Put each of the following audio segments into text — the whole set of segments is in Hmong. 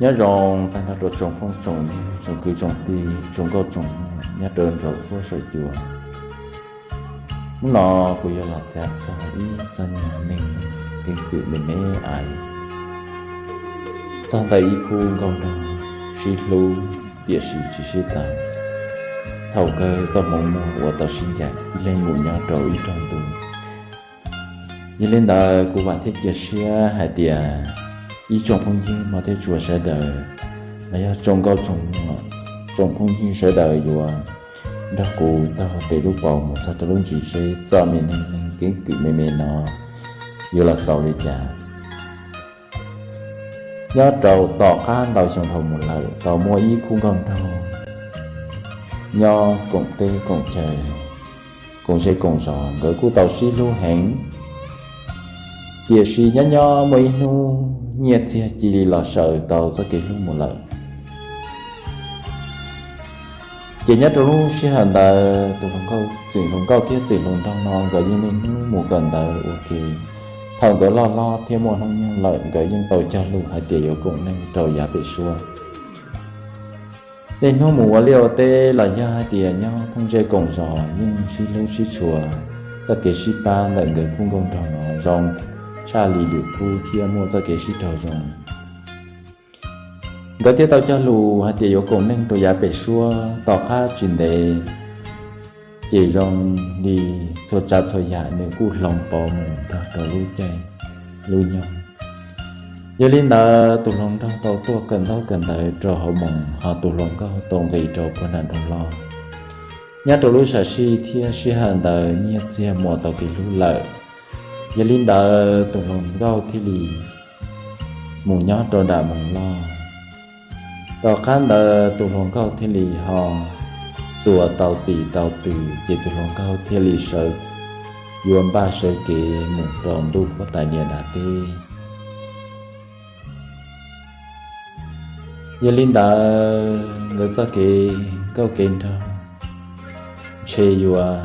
Nyob zoo tag nrho rau tsoom phooj tsoom ywg, tsoom kwv tsoom tij, tsoom nkauj tsoom muam nyob rau nraum huab saum cua. Hnub no kuv yuav los tham txog ib txoj nyuag neej neeg keeb kwm me me ais, txog ntawm ib khub nkauj nraug sib hlub tiam sis tsis sib tau. Thaum kawg txoj hmoov muag uas tau sib ncaim ib leeg mus nyob rau ib nrag ntuj. Yog li ntawd kuv vam thiab cia siab hais tias ib tsoom phooj ywg mog thiab tshua sawv daws, los yog tsoom nkauj tsoom muam, tsoom phooj ywg sawv daws yuav nrog kuv taug pem lub paus mus txog rau lub ntsis seb txoj me neej neeg keeb kwm me me no yuav los xaus li cas. Nyob rau tom qab ntau xyoo dhau mus lawm, tau muaj ib khub nkauj nraug nyob koom teb koom chaw, koom zej koom zos, nkawd kuj tau sib hlub heev. Tiam sis nyob nyob muaj ib hnub nyiaj txiag cia li los sawv tau txoj kev hlub mus lawm. Ces nyob rau lub sij hawm ntawd tus hluas nkauj, txwm hluas nkauj thiab txwm hluas nraug no nkawd yeej niaj hnub mus kawm ntawv ua ke. Thaum nkawd loj hlob thiab muaj hnub nyoog lawm, nkawd yeej tau cog lus hais tias yuav koom neej rau yav pem suab. Tej hnub mus ua liaj ua teb los yog hais tias nyob thooj zej koom zos yeej sib hlub sib tshua. Txoj kev sib pab ntawm nkawd khub nkauj nraug no zoo tshaj li lwm khub thiab muaj txoj kev sib raug zoo. Nkawd thiaj tau cog lus hais tias yuav koom neej rau yav pem suab. Tom qab tsis ntev ces zoo li txhua tsav txhua yam nws kuj hloov pauv mus nrog rau lub caij lub nyoog. Yog li ntawd tus hluas nraug tau tuaj kawm ntaub kawm ntawv rau hauv moos, ho tus hluas nkauj tau nqis rau puag nram nroog loj. Nyob rau lub sam sij thiab sij hawm ntawd nyiaj txiag muaj tau kev hlub lawm. Yog li ntawd tus hluas nkauj thiaj li mus nyob rau nram moos loj. Tom qab ntawd tus hluas nkauj thiaj li ho txuas tau tis tau tw, ces tus hluas nkauj thiaj li sawv, yuav npaj sawv kev mus rau ntuj huab tais niam dav teb. Yog li ntawd nkawd txoj kev nkauj kev nraug ntshe yuav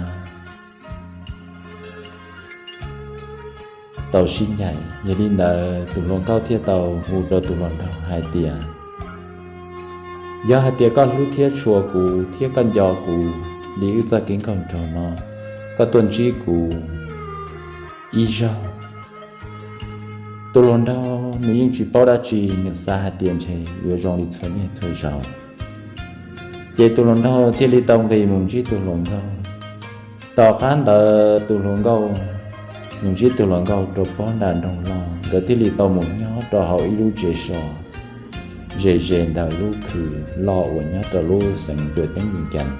tau sib ncaim. Yog li ntawd tus hluas nkauj thiaj tau hu rau tus hluas nraug hais tias, yog hais tias koj hlub thiab tshua kuv thiab koj nco kuv li wb txoj kev nkauj nraug no, koj tuaj ntsib kuv ib zaug. Tus hluas nraug nws yeej tsis paub dab tsi, nws xav hais tias ntshe yuav zoo li txhua niaj txhua zaus. Ces tus hluas nraug thiaj li tau nqis mus ntsib tus hluas nkauj. Tom qab ntawd tus hluas nkauj, nws ntsib tus hluas nkauj rau pob nram nroog loj, nkawd thiaj li tau mus nyob rau hauv ib lub tsev so ze ze ntawm lub khw loj uas nyob rau lub xeev Tuam Teeb Vias Cas.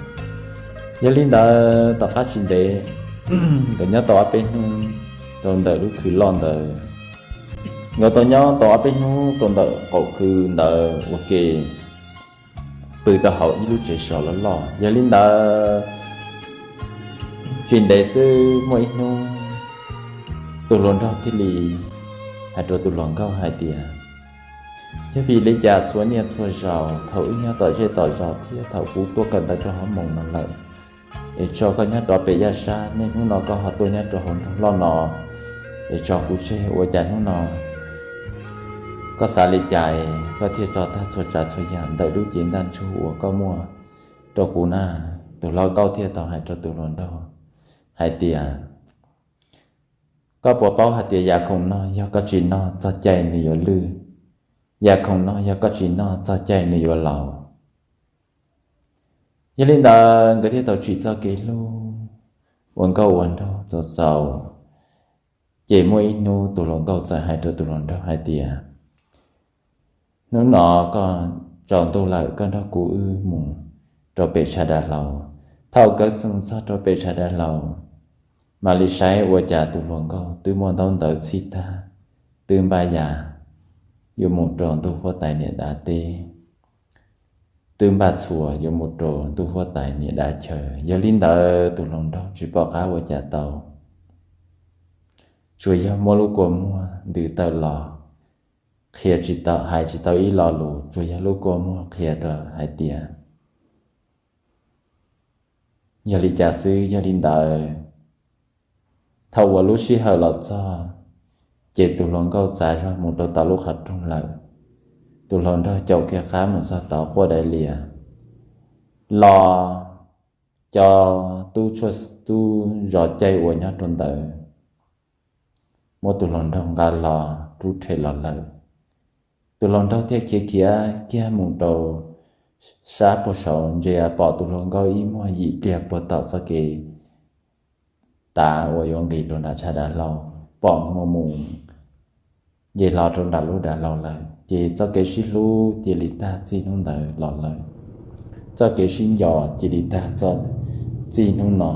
Yog li ntawd tom qab tsis ntev nkawd nyob tau ob peb hnub rau ntawm lub khw loj ntawd. Nkawd tau nyob tau ob peb hnub rau ntawm qaum khw ntawd ua ke, pw rau hauv ib lub tsev so loj loj. Yog li ntawd tsis ntev xwb muaj ib hnub tus hluas nraug thiaj li hais rau tus hluas nkauj hais tias, yog vim li cas txhua niaj txhua zaus thaum wb nyob tom zej tom zos thiab thaum kuv tuaj kawm ntawv rau hauv moos no lawm, es tso koj nyob rov pem yaj sab, niaj hnub no koj ho tuaj nyob rau hauv nroog loj no, es tso kuv tseg ua cas hnub no koj xav li cas koj thiaj tso tag txhua tsav txhua yam ntawm lub cev ntaj ntsug uas koj muaj rau kuv na? Tus hluas nkauj thiaj tau hais rau tus hluas nraug hais tias, koj puas paub hais tias yam khoom no yog koj tsis noj txog cai nws yuav lwj, yam khoom no yog koj tsis noj txog cai nws yuav laus. Yog li ntawd nkawd thiaj tau tsim txoj kev hlub ua nkauj ua nraug txaus txaus. Ces muaj ib hnub tus hluas nkauj txawm hais rau tus hluas nraug hais tias, hnub no koj tsaus ntuj lawm, koj nrog kuv wb mus rau pem tshav dav hlau. Thaum nkawd mus txog rau pem tshav dav hlau, mam li saib ua cas tus hluas nkauj twb muaj ntaub ntawv txhij tag, twb npaj yam yuav mus rau ntuj huab tais niam dav teb, twb npaj txhua yuav mus rau ntuj huab tais niam dav chaw. Yog li ntawd tus hluas nraug tsis pom qab ua cas tau, tsuas yog muab lub kua muag ntws tawm los, qhia tsis tau, hais tsis tau ib lo lus, tsuas yog lub kua muag qhia rau hais tias, yog li cas xwb. Yog li ntawd, thaum uas lub sij hawm los txog, ces tus hluas nkauj txav zog mus rau tom lub qhov rooj lawm. Tus hluas nraug caum kiag qab mus txog tod quaj dai lias los, cov tub tshuaj tub zov caij uas nyob rau ntawd muab tus hluas nraug nqa los rub rhe los lawm. Tus hluas nraug thiaj khiav khiav kiag mus rau sab puag saud, ntsia pom tus hluas nkauj ib muag yim pliag puag tom txoj kev tav uas yuav nqis rau nram tshav dav hlau, pom mus mus nce hlo rau nram lub dav hlau lawm. Ces txoj kev sib hlub cia li tag txij hnub ntawd los lawm. Txoj kev sib nco cia li tag txij hnub no.